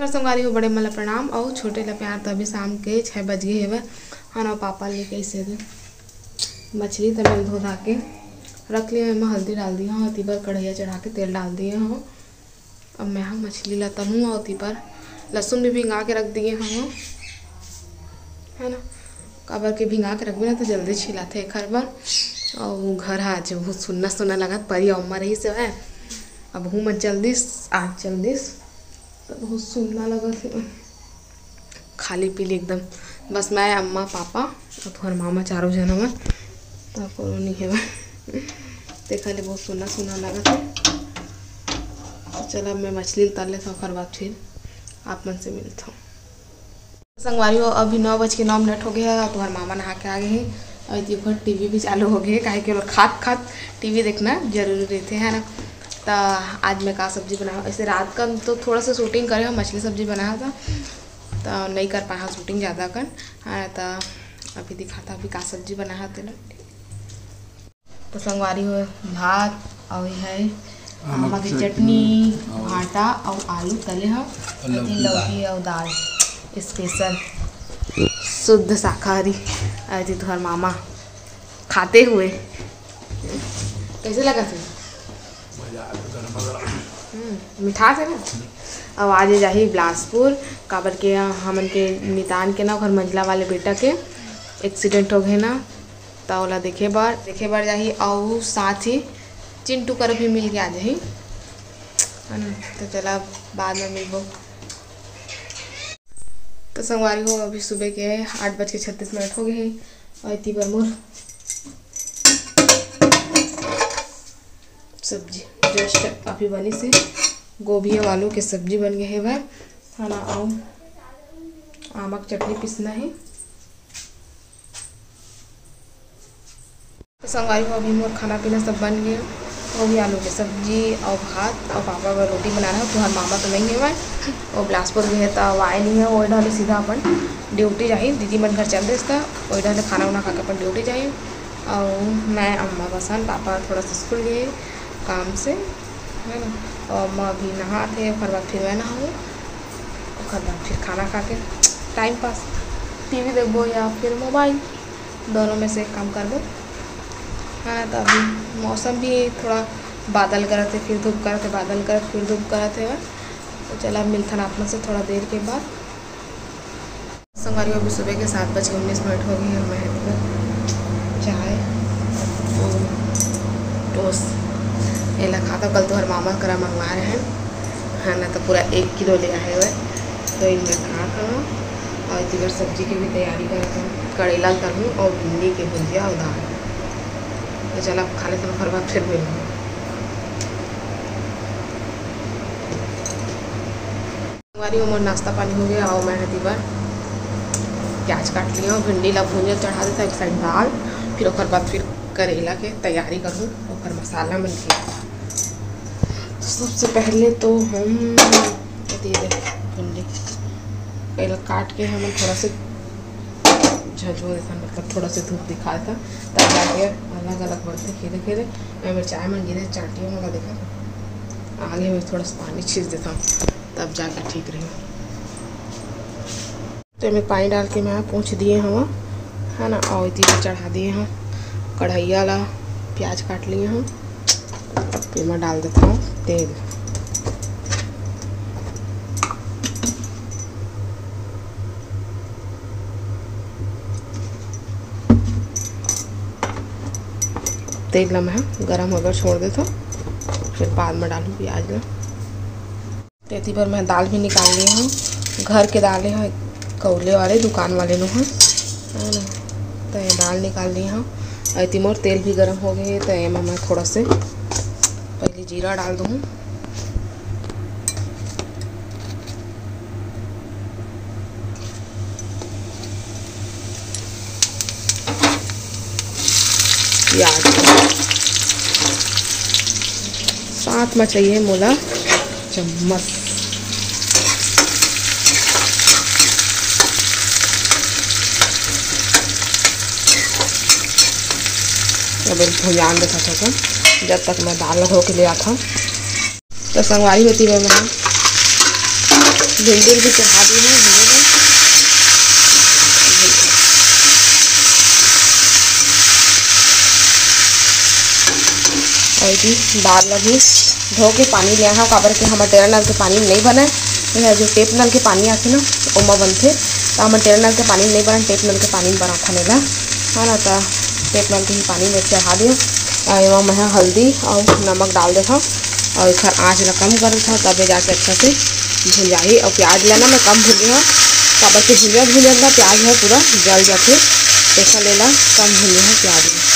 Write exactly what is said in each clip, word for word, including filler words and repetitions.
संगवारी हो, बड़े मन ला प्रणाम अउ छोटे ला प्यार। त अभी शाम के छः बज गे हेवय। हाँ ना, पापा लेके अइसे दे मछली त मैं धो धा के रख लिया। एमा हल्दी डाल दिया हूँ, ओती बर कढ़ैया चढ़ा के तेल डाल दिए हूँ। अब मैं हा मछली ला तलहूँ अउ ओती बर लहसुन भी भिंगा के रख दिए हूँ, है ना। काबर के भिंगा के रखबे ना तो जल्दी छिलाथे एखर बर। अउ घर हा आज बहुत सुन्ना सुन्ना लगत, परी अम्मा रहिस हवय, अब हूँ मत जल्दी आज जल्दी तो बहुत सुन्ना लगत हे, खाली पीली एकदम। बस मैं, अम्मा, पापा अउ तुहर मामा चारों झन हवन, तो कोनो नहीं हेवय। तेखर ले बहुत सुन्ना सुन्ना लगत हे। तो चला, अब मैं मछली ल तल लेथव, ओकर बाद फिर आप मन से मिलथव। संगवारी हो, अभी नौ बज के नौ मिनट हो गए हे, तुहर मामा नहा के आ गए हे। अउ एती ओकर टीवी भी चालू हो गए हे, काहे कि ओला खात खात टीवी देखना जरूरी रहते, है ना। त आज मैं का सब्जी बनाहूँ, ऐसे रात का तो थोड़ा सा शूटिंग करे हो, मछली सब्जी बनाया था, त नहीं कर पाया शूटिंग ज़्यादा कन। हाँ, त अभी दिखाता अभी का सब्जी बनाया तेला। तो संगवारी हो, भात अउ ये है आमा आमा के के चटनी, चटनी, अउ भाटा अउ आलू तले ह, अउ लौकी लौकी दाल। अउ दाल, स्पेशल शुद्ध शाकाहारी। आज तुहर मामा खाते हुए कैसे लगा थे? हम्म, मिठास है ना। अब आज जाही बिलासपुर, काबर के हमन के नितान के ना, ओकर मंझला वाले बेटा के एक्सीडेंट हो गए ना, त ओला देखे बर, देखे बर जाही, अउ साथ ही चिंटू कर भी मिल के आ जाही, है ना। तो चला, बाद में मिलबो। तो संगवारी हो, अभी सुबह के आठ बज के छत्तीस मिनट हो गए हे, अउ एती बर मोर सब्जी जस्ट अभी बनी से, गोभी अउ आलू के सब्जी बन गए हे भाई, है ना। अउ आमा के चटनी पीसना है। तो संगवारी हो, अभी मोर खाना पीना सब बन गए। वो भी आलू के सब्जी अउ भात अउ पापा बर रोटी बना रहा। तुहर मामा तो नहीं है, वो बिलासपुर गए हे, तो आए नहीं है। वो इधर ले सीधा अपन ड्यूटी जाही, दीदी मन घर चल देस, तो वो इधर ले खाना उना खा के अपन ड्यूटी जाही। अउ मैं अम्मा बसन, पापा थोड़ा सा स्कूल गए काम से, है ना। अउ अम्मा अभी नहात हे, ओकर बाद फिर मैं नहाऊँ, ओकर बाद फिर खाना खा के टाइम पास, टीवी देखबो या फिर मोबाइल, दोनों में से एक काम करबो, है ना। तो अभी मौसम भी थोड़ा बादल करत हे, फिर धूप करत हे, बादल करत, फिर धूप करत हे। तो चला, अब मिलथन आप मन से थोड़ा देर के बाद। संगवारी हो, अभी सुबह के सात बज के उन्नीस मिनट हो गए हे। मैं चाय अउ टोस्ट एला खाता। कल तुहर मामा करा मंगवा रहे हैं, है ना, तो पूरा एक किलो ले आए हुए। तो इनमें खा खा अउ इधर सब्जी की भी तैयारी करत हूँ। करेला तलहूँ अउ भिंडी के भुजिया अउ दाल। तो चला, अब खा लेथन, ओकर बाद फिर मिलहूँ। संगवारी हो, मोर नाश्ता पानी हो गया। अउ मैं एती बर प्याज काट लिया हूँ, भिंडी ला भूंजा चढ़ा देता एक साइड दाल, फिर ओकर बाद फिर करेला के तैयारी करहूँ, ओकर मसाला मन के। तो सबसे पहले तो हम एती दे भिंडी पहले काट के हमन थोड़ा से झझो देथन, मतलब थोड़ा से धूप दिखा देथन, तब जाके अलग अलग बनथे। खेले खेले मैं चाय मन गिरे, चाटियों वाला देखा था, आगे में थोड़ा सा पानी छींच देथन, तब जाके ठीक रही। तो एमे पानी डाल के मैं पोंछ दिए हवं, है ना, अउ एती चढ़ा दिए हवं कढ़ैया ला। प्याज काट लिए हवं, एमा डाल देथंव तेल। तेल ला मैं गरम होए बर छोड़ देथंव, फिर बाद में डालहूँ प्याज ला। तो एती बर मैं दाल भी निकाल लिए हवं। घर के दाल हे, कौले वाले, दुकान वाले नो हे, है ना। तो ये दाल निकाल लिए हवं। अउ एती मोर तेल भी गरम हो गए हे, तो एमा मैं थोड़ा से पहले जीरा डाल दूँ। प्याज साथ में चाहिए मोला चम्मच। अब भुंजान देथंव थोकन, जब तक मैं दाल ला धो के ले आथंव। तो संगवारी हो, एती बर मैं हा भिंडी भी चढ़ा दी है भुने बर। और ये दाल ला भी धो के पानी ले आहा, काबर के हमर टेरा नल के पानी नहीं बने। यह जो टेप नल के पानी आथे ना, ओमा बनथे, तो हमर टेरा नल के पानी नहीं बने, टेप नल के पानी में बनाथन एला, है ना। तो टेप नल के ही पानी में चढ़ा दियो। और एमा मैं हल्दी और नमक डाल देथव और एखर आँच ला कम कर देथव, तबे जाके अच्छा से भुन जाही। और प्याज ला ना मैं कम भूने हव, काबर के भुंजत भुंजत ना प्याज ह पूरा जल जाथे, तेकर ले ला कम भूने हव प्याज ला।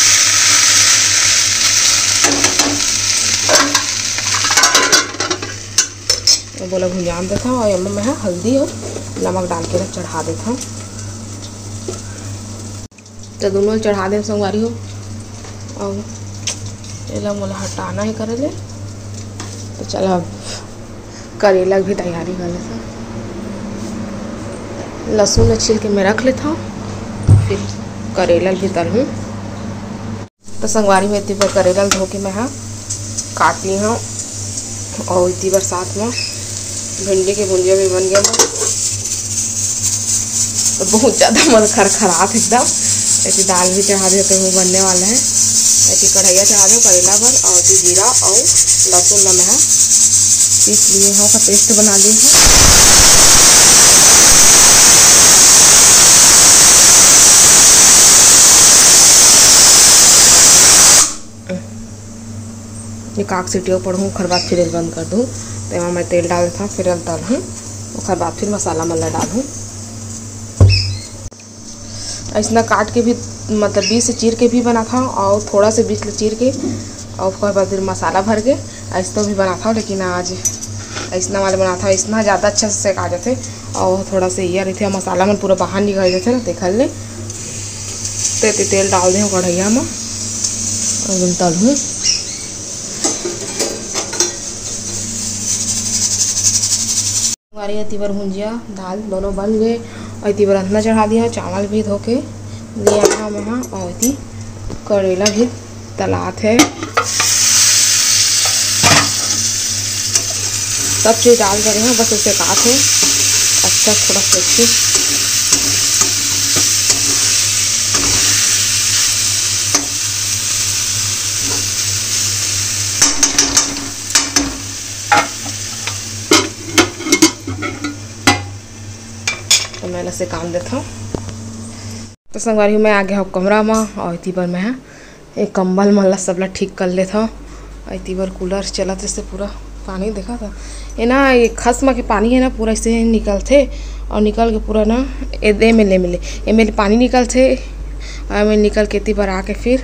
अब ओला भुंजान देथव और एमा मैं ह हल्दी और नमक डाल के ना चढ़ा देथव। तो दोनों चढ़ा दे संगवारी हो। और एला मोला हटाना है करे ले। तो चला, अब करेला भी तैयारी कर लेथन। लहसुन ल छील के मैं रख लेथव, फिर करेला भी तलहूँ। तो संगवारी हो, एती बर करेला ल धो के मैं ह काट ली हूँ। और एती बर साथ में भिंडी के भुंजिया भी बन गया। तो बहुत ज़्यादा मन खरखरात एकदम। ऐसी दाल भी चढ़ा दे, तो वो बनने वाला है। ऐसी कढ़ैया चढ़ा दो करेला बर, और ऐसी जीरा और लहसुन ला मैं ह पीस लिए हूँ, का पेस्ट बना लिए हूँ। एक आग सीटी पढ़ूँ, ओखर बाद फिर एला बंद कर दूँ। तेमा मैं तेल डाल देथव, फिर एला तलहूँ, ओखर बाद फिर मसाला मन ला डालहूँ। अइसना काट के भी, मतलब बीच से चीर के भी बनाथव और थोड़ा से बीच ले चीर के, और ओकर बाद फिर मसाला भर के अइसनो भी बनाथव। लेकिन आज अइसना वाले बनाथव, अइसना ज़्यादा अच्छा से सेका जाथे और थोड़ा से इया रहिथे, मसाला मन पूरा बाहर निकल जाथे ना, तेखर ले। ते, ते तेल डाल दे कढ़ैया में और तलहूँ। संगवारी, एती बर भुंजिया दाल दोनों बन गए और एती बर अंतना चढ़ा दिया, चावल भी धो के ले आया मैं ह। और एती करेला भी तलात है, सब चीज डाल डरे हैं, बस उसे काट है अच्छा थोड़ा सा अच्छी। तो मैं एला सेकान देथव। तो संगवारी हो, मैं आ गया हूँ कमरा में और एती बर मैं ह एक कंबल मन ला सबला ठीक कर लेथव। और एती बर कूलर चलत रहिसे पूरा पानी देखा था। ये ना, ये खसमा के पानी है ना, पूरा ऐसे निकलथे और निकल के पूरा ना ए-, एमे ले, एमे ले, एमे ले पानी निकलथे और एमे निकल के एती बर आके फिर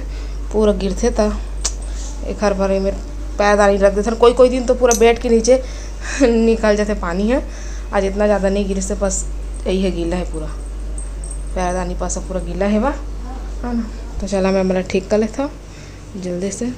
पूरा गिरथे। त एखर बर एमे पैरदानी रख देथन। कोई कोई दिन तो पूरा बेड के नीचे निकल जाथे पानी ह। आज इतना ज़्यादा नहीं गिरे से बस यही है गीला है पूरा, पैरदानी पासा पूरा गीला है बा, है ना। तो चला, मैं एमला ठीक कर लेथव जल्दी से।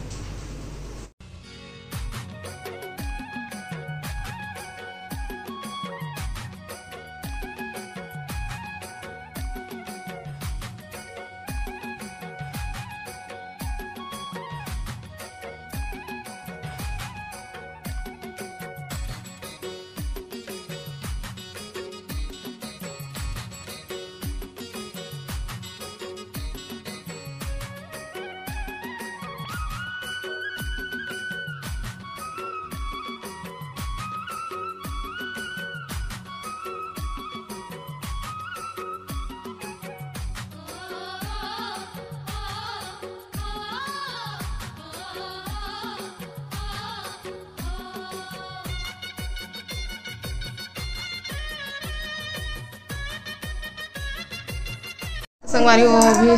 संगवारी हो, अभी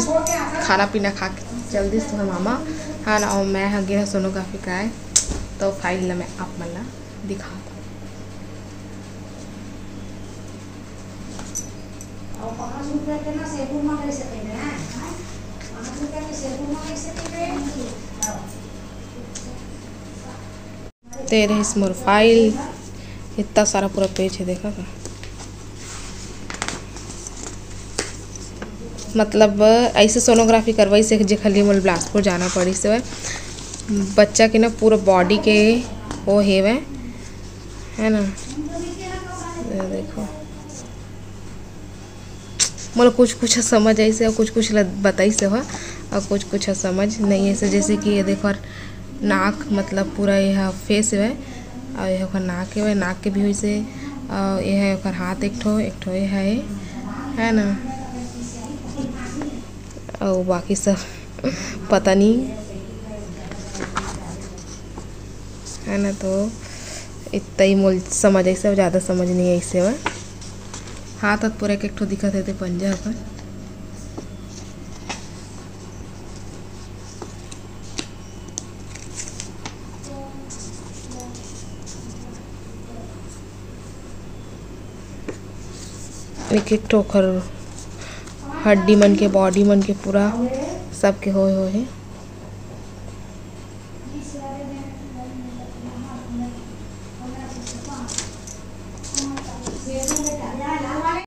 खाना पीना खा के चल दिस तुम्हार मामा, हाँ ना, और मैं ह गे सोनोग्राफी कराए, तो फाइल ला मैं आप मन ला दिखात हूँ। ते रहिस मोर फाइल, इतना सारा पूरा पेज है, देखा का? मतलब, ऐसे सोनोग्राफी करवाइस, जेखर लिए मोला बिलासपुर जाना पड़िस हवय। बच्चा के ना पूरा बॉडी के वो हेवय, है ना, देखो, मोला कुछ कुछ समझ आइस हे, कुछ कुछ ल बताइस हे, अउ कुछ कुछ समझ नहीं आइस हे। जैसे कि ये देखो, नाक, मतलब पूरा ये फेस हे, अउ ये ओकर नाक हे, नाक के भी होइस हे, अउ ये हे ओकर हाथ एक ठो, एक ठो ये हे, है ना, अउ बाकी सब पता नहीं, है ना। तो इतना ही मोल समझ आइस हे, ज़्यादा समझ नहीं आइस हे। हाथ हाथ पूरा एक एक ठो दिखत हे, ते पंजा अपन। एक एक ठो ओखर हड्डी मन के, बॉडी मन के पूरा सबके होए होए हे।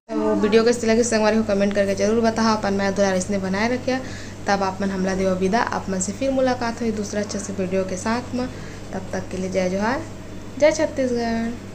तो वीडियो कइसे लगिस संगवारी हो, कमेंट करके जरूर बताहा। अपन मया दुलार अइसने बनाए रखिहा। तब आप मन हमला देवा विदा। आप मन से फिर मुलाकात होही दूसरा अच्छा से वीडियो के साथ में। तब तक के लिए जय जोहार, जय छत्तीसगढ़।